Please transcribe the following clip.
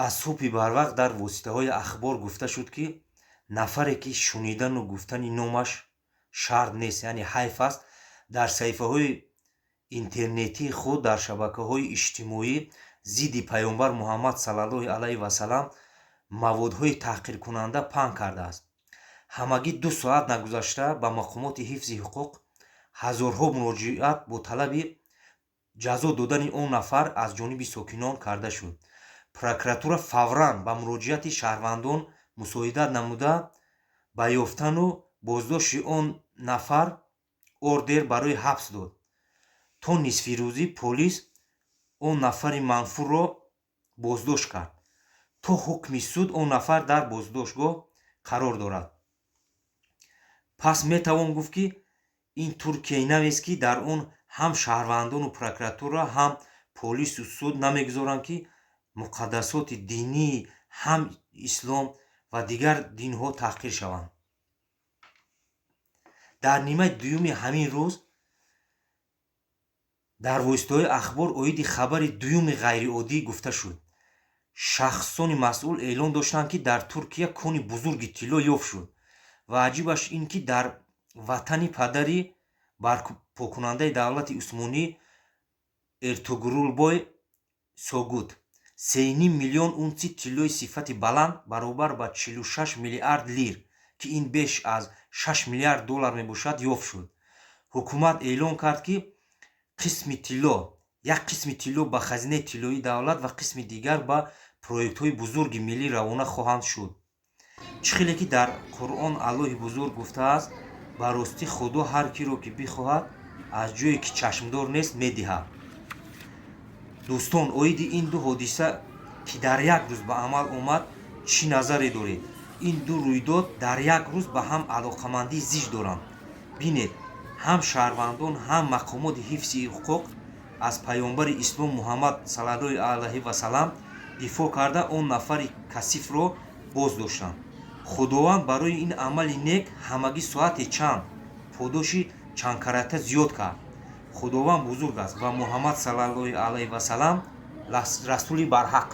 Аз субҳи барвақт дар воситаҳои ахбор гуфта шуд, ки нафаре, ки шунидану гуфтани номаш шарт нест, яъне ҳайф аст, дар саҳифаҳои интернетии худ дар шабакаҳои иҷтимоӣ зидди Пайғамбар Муҳаммад саллаллоҳи алайҳи васалам маводҳои таҳқиркунанда паҳн кардааст. Ҳамагӣ 2 соат нагузашта ба мақомоти ҳифзи ҳуқуқ ҳазорҳо муроҷиат бо талаби ҷазо додани он нафар аз ҷониби сокинон карда шуд. Прокуратура фавран ба муроҷиати шаҳрвандон мусоидат намуда, ба ёфтану боздошти он нафар ордер барои ҳабс дод. То нисфирӯзӣ полис он нафари манфурро боздошт кард. То ҳукми суд он нафар дар боздоштгоҳ қарор дорад. Пас метавон гуфт, ки ин Туркияи навест, ки дар он ҳам шаҳрвандону прокуратура, ҳам полису суд намегузоранд, ки муқаддасоти динии ҳам ислом ва дигар динҳо таҳқир шаванд. Дар нимаи дуюми ҳамин рӯз дар воситаҳои ахбор оиди хабари дуюми ғайриоддӣ гуфта шуд. Шахсони масъул эълон доштанд, ки дар Туркия кони бузурги тилло ёфт шуд ва аҷибаш ин, ки дар ватани падари барпокунандаи давлати Усмонӣ Эртугрулбой Согут. 3,5 миллион унси тиллои сифати баланд, баробар ба 46 миллиард лир, ки ин беш аз 6 миллиард доллар мебошад, ёфт шуд. Ҳукумат эълон кард, ки қисми тилло як қисми тилло ба хазинаи тиллоии давлат ва қисми дигар ба проектҳои бузурги миллӣ равона хоҳанд шуд. Чӣ хеле ки дар Қуръон Аллоҳи бузург гуфтааст: «Ба ростӣ, Худо ҳар киро ки бихоҳад, аз ҷое ки чашмдор нест, медиҳад». Дӯстон, оиди ин ду ҳодиса, ки дар як рӯз ба амал омад, чӣ назаре доред? Ин ду рӯйдод дар як рӯз ба ҳам алоқамандии зич доранд. Бинед, ҳам шаҳрвандон, ҳам мақомоти ҳифзи ҳуқуқ аз Паёмбари ислом Муҳаммад саллаллоҳи алайҳи васалам дифоъ карда, он нафари касифро боз доштанд. Худованд барои ин амали нек ҳамагӣ соате чанд подоши чандкарата зиёд кард. Худованд бузург аст ва Муҳаммад саллаллоҳи алайҳи васалам расули барҳақ.